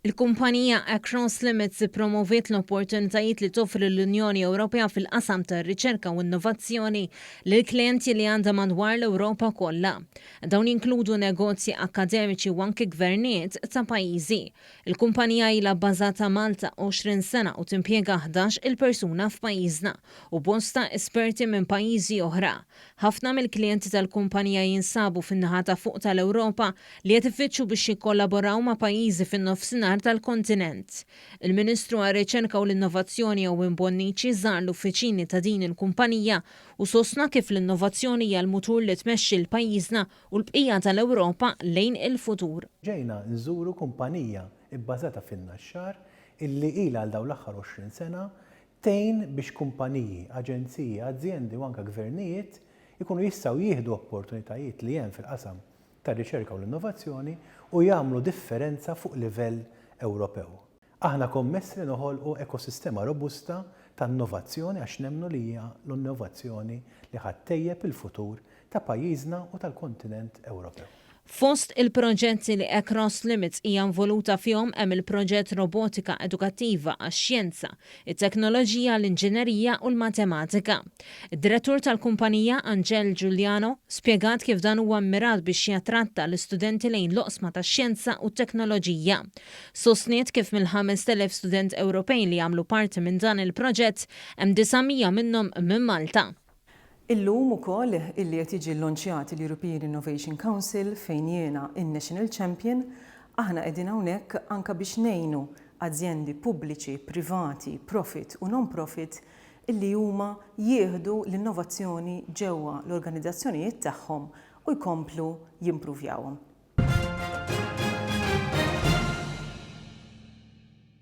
Il-kumpanija Across Limits ippromoviet l-opportunitajiet li toffri l-Unjoni Ewropea fil-qasam tar-riċerka u innovazzjoni lill-klijenti li għandha madwar l-Ewropa kollha. Dawn jinkludu negozji, akkademiċi u anki gvernijiet ta' pajjiżi. Il-kumpanija ilha bbażata Malta 20 sena u timpjega 11-il persuna f'pajjiżna u bosta esperti minn pajjiżi oħra. Ħafna mill-klijenti tal-kumpanija jinsabu fin-naħa ta' fuq tal-Ewropa li qed ifittxu biex jikkollaboraw ma' pajjiżi fin-nofsinhar tal-kontinent. Il-Ministru għar-Riċerka u l-Innovazzjoni Owen Bonnici żar l-uffiċini ta' din il-kumpanija u sostna kif l-innovazzjoni hija l-mutur li tmexxi 'l pajjiżna u l-bqija tal-Ewropa lejn il-futur. Ġejna nżuru kumpanija bbażata fin-Naxxar illi ilha għal dawn l-aħħar 20 sena Tgħin biex kumpaniji, aġenziji, azjendi u anke gvernijiet ikunu jistgħu jieħdu opportunitajiet li hemm fil-qasam tar-riċerka u l-innovazzjoni u jagħmlu differenza fuq livell Ewropew. Aħna kommessi li noħolqu ekosistema robusta ta' innovazzjoni għax nemmnu li hija l-innovazzjoni li ħa ttejjeb il-futur ta' pajjiżna u tal-kontinent Ewropew. Fost il-proġetti li Across Limits hija involuta fihom hemm il-proġett Robotika Edukattiva għax-Xjenza, it-Teknoloġija, l-Inġinerija u l-Matematika. Id-Direttur tal-kumpanija, Angèle Giuliano, spjegat kif dan huwa mmirat biex jattratta l-istudenti lejn l-oqsma tax-xjenza u t-teknoloġija. Sostniet kif mill-5,000 student Ewropej li jagħmlu parti minn dan il-proġett, hemm 900 minnhom minn Malta. Illum ukoll illi qed jiġi llonċjat il-European Innovation Council fejn jiena n-National Champion, aħna qegħdin hawnhekk anke biex ngħinu azjendi pubbliċi, privati, profit u non-profit illi huma jieħdu l-innovazzjoni ġewwa l-organizzazzjonijiet tagħhom u jkomplu jimpruvjawhom.